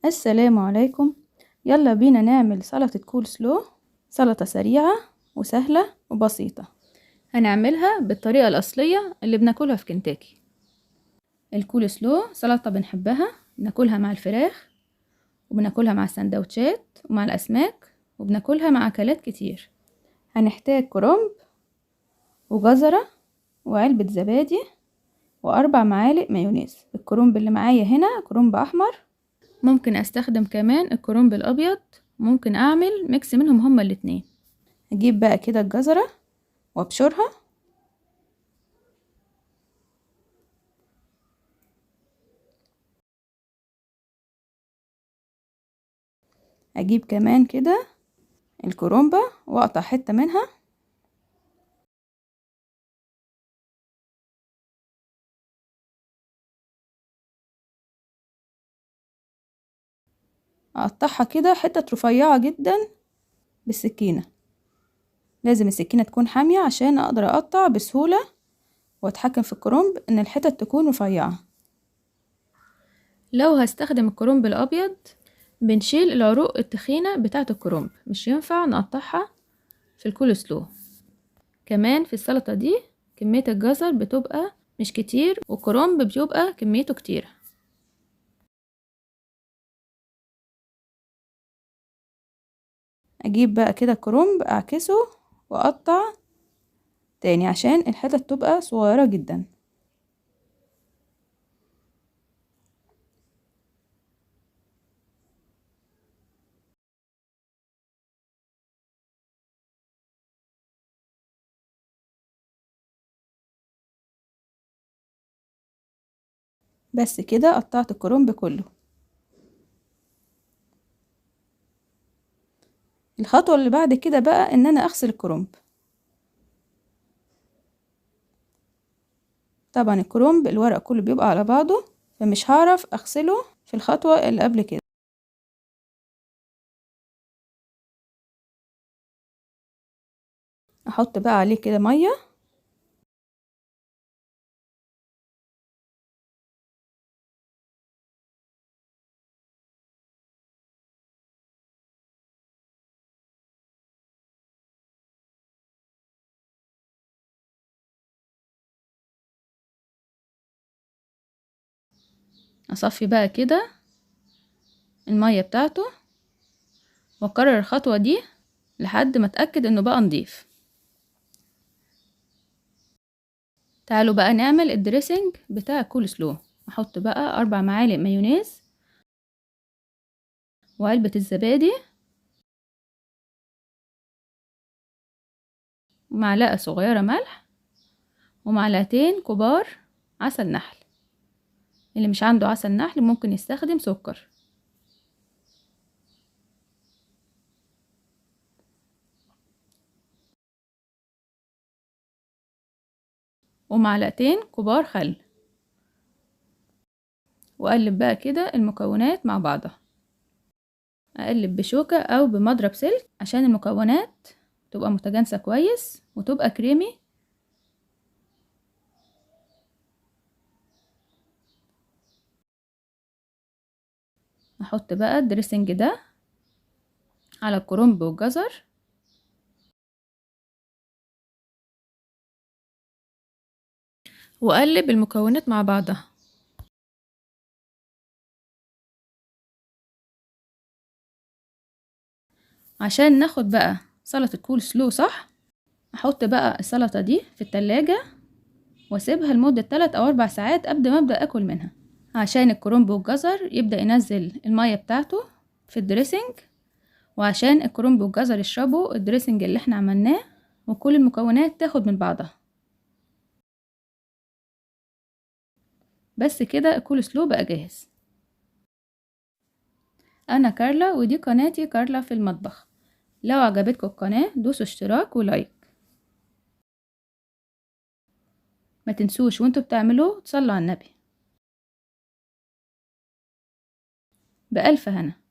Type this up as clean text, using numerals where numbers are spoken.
السلام عليكم. يلا بينا نعمل سلطة كول سلو، سلطة سريعة وسهلة وبسيطة. هنعملها بالطريقة الأصلية اللي بناكلها في كنتاكي. الكول سلو سلطة بنحبها، بناكلها مع الفراخ وبناكلها مع السندوتشات ومع الأسماك وبناكلها مع أكلات كتير. هنحتاج كرنب وجزرة وعلبة زبادي و4 معالق مايونيز. الكرنب اللي معايا هنا كرنب أحمر، ممكن أستخدم كمان الكرنب الأبيض، ممكن أعمل mix منهم هما الاتنين. هجيب بقى كده الجزرة وابشرها. اجيب كمان كده الكرنبة واقطع حتة منها. اقطعها كده حتة رفيعة جدا بالسكينة. لازم السكينة تكون حامية عشان اقدر اقطع بسهولة واتحكم في الكرنب ان الحتت تكون رفيعة. لو هستخدم الكرنب الابيض بنشيل العروق التخينة بتاعة الكرنب، مش ينفع نقطعها في الكول سلو. كمان في السلطة دي كمية الجزر بتبقى مش كتير والكرنب بيبقى كميته كتيرة. اجيب بقى كده الكرنب اعكسه واقطع تاني عشان الحتت تبقى صغيرة جدا. بس كده قطعت الكرنب كله. الخطوة اللي بعد كده بقى ان انا اغسل الكرنب. طبعا الكرنب الورق كله بيبقى على بعضه، فمش هعرف اغسله في الخطوة اللي قبل كده. احط بقى عليه كده مية. اصفي بقى كده المية بتاعته واكرر الخطوة دي لحد ما اتأكد انه بقى نضيف. تعالوا بقى نعمل ال dressing بتاع الكول سلو. احط بقى 4 معالق مايونيز وعلبة الزبادي ومعلقة صغيرة ملح ومعلقتين كبار عسل نحل. اللي مش عنده عسل نحل ممكن يستخدم سكر. ومعلقتين كبار خل. واقلب بقى كده المكونات مع بعضها. اقلب بشوكة او بمضرب سلك عشان المكونات تبقى متجانسة كويس وتبقى كريمي. احط بقى الدريسنج ده على الكرنب والجزر. واقلب المكونات مع بعضها. عشان ناخد بقى سلطة كول سلو صح، احط بقى السلطة دي في التلاجة واسيبها لمدة 3 او 4 ساعات قبل ما ابدأ اكل منها، عشان الكرنب والجزر يبدأ ينزل المية بتاعته في ال dressing، وعشان الكرنب والجزر يشربوا ال dressing اللي احنا عملناه وكل المكونات تاخد من بعضها. بس كده الكول سلو بقى جاهز. انا كارلا ودي قناتي كارلا في المطبخ. لو عجبتكم القناة دوسوا اشتراك و like. ما تنسوش وانتوا بتعملوه تصلوا على النبي. بألف هنا.